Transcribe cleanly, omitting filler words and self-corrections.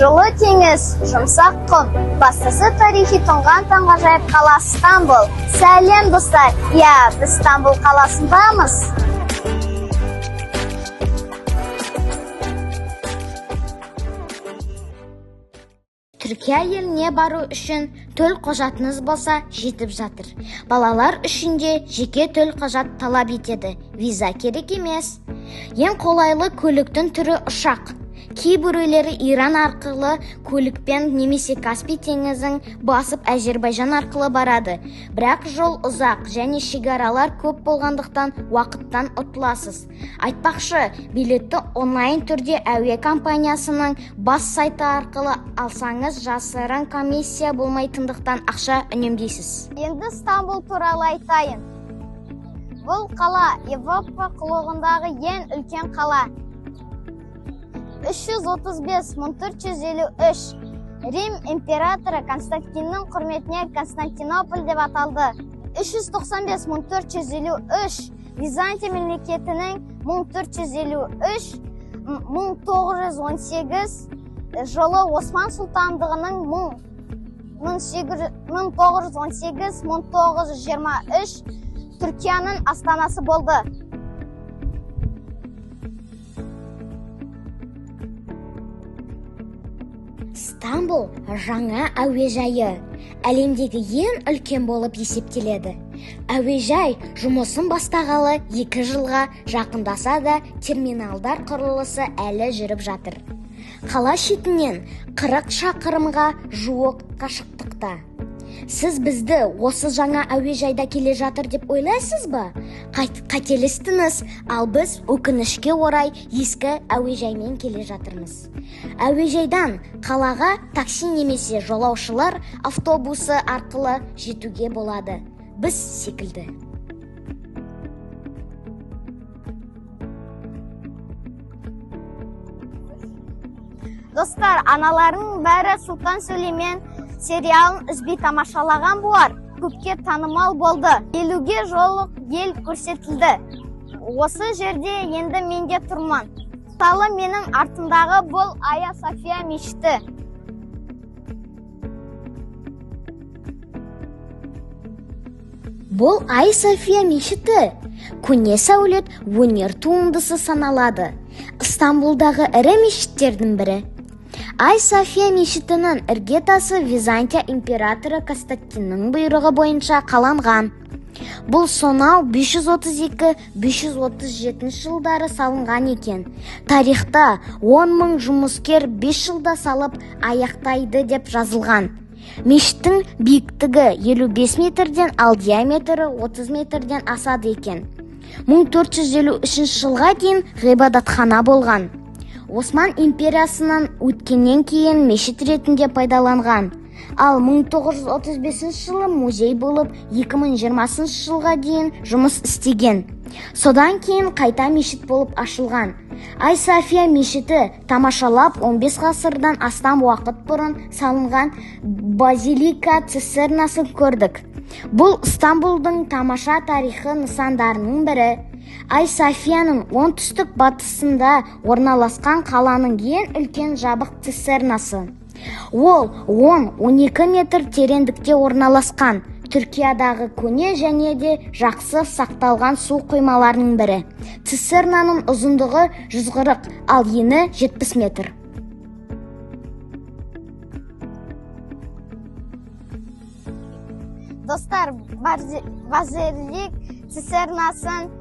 Жылы теңіз, жұмсақ құм, бастысы тарихи тұнған таңғажайып қала Стамбул. Сәлем, достар! Иә, біз Стамбул қаласындамыз. Түркия еліне бару үшін төл құжатыңыз болса, жетіп жатыр. Балалар үшін де жеке төл құжат талап етеді. Виза керек емес. Ең қолайлы көліктің түрі ұшақ. Кейбіреулері Иран арқылы көлікпен немесе Каспий теңізін басып Әзербайжан арқылы барады. Бірақ жол ұзақ және шекаралар көп болғандықтан уақыттан ұтыласыз. Айтпақшы, билетті онлайн түрде әуе компаниясының бас сайты арқылы алсаңыз, жасырын комиссия болмайтындықтан ақша үнемдейсіз. Енді Стамбул туралы айтайын. Бұл қала Европа құрлығындағы ең үлкен қала. 335-1453 Рим императоры Константиннің құрметіне Константинополь деп аталды. 395-1453 Византия мемлекетінің 1453-1918 жылы Осман сұлтандығының 1918-1923 Түркияның астанасы болды. Стамбул жаңа әуежайы әлемдегі ең үлкен болып есептеледі. Әуежай жұмысын бастағалы 2 жылға жақындаса да, терминалдар құрылысы әлі жүріп жатыр. Қала шетінен 40 шақырымға жуық қашықтықта. Сіз бізді осы жаңа әуежайда келе жатыр деп ойлайсыз ба? Қателестіңіз, ал біз өкінішке орай ескі әуежаймен келе жатырмыз. Әуежайдан қалаға такси немесе жолаушылар автобусы арқылы жетуге болады. Біз секілді. Достар, аналарының бәрі Сұлтан Сүлеймен сериалын үзбей тамашалаған болар. Көпке танымал болды. 50-ге жуық ел көрсетілді. Осы жерде енді мен де тұрмын. Мысалы, менің артымдағы бұл Ая София мешіті. Бұл Ая София мешіті көне сәулет өнер туындысы саналады. Стамбулдағы ірі мешіттердің бірі. Ай София мешітінің іргетасы Византия императоры Константиннің бұйрығы бойынша қаланған. Бұл сонау 532-537 жылдары салынған екен. Тарихта 10 мың жұмыскер 5 жылда салып аяқтайды деп жазылған. Мешіттің биіктігі 55 метрден, ал диаметрі 30 метрден асады екен. 1453 жылға дейін ғибадатхана болған. Осман империясынан өткеннен кейін мешіт ретінде пайдаланған. Ал 1935 жылы музей болып 2020 жылға дейін жұмыс істеген. Содан кейін қайта мешіт болып ашылған. Ай София мешіті тамашалап 15 ғасырдан астам уақыт бұрын салынған базилика цистернасын көрдік. Бұл Стамбулдың тамаша тарихы нысандарының бірі. Ай Софияның оңтүстік батысында орналасқан қаланың ең үлкен жабық цистернасы. Ол 10-12 метр тереңдікте орналасқан. Түркиядағы көне және де жақсы сақталған су құймаларының бірі. Цистернаның ұзындығы 140, ал ені 70 метр. Достар, базилик цистернасын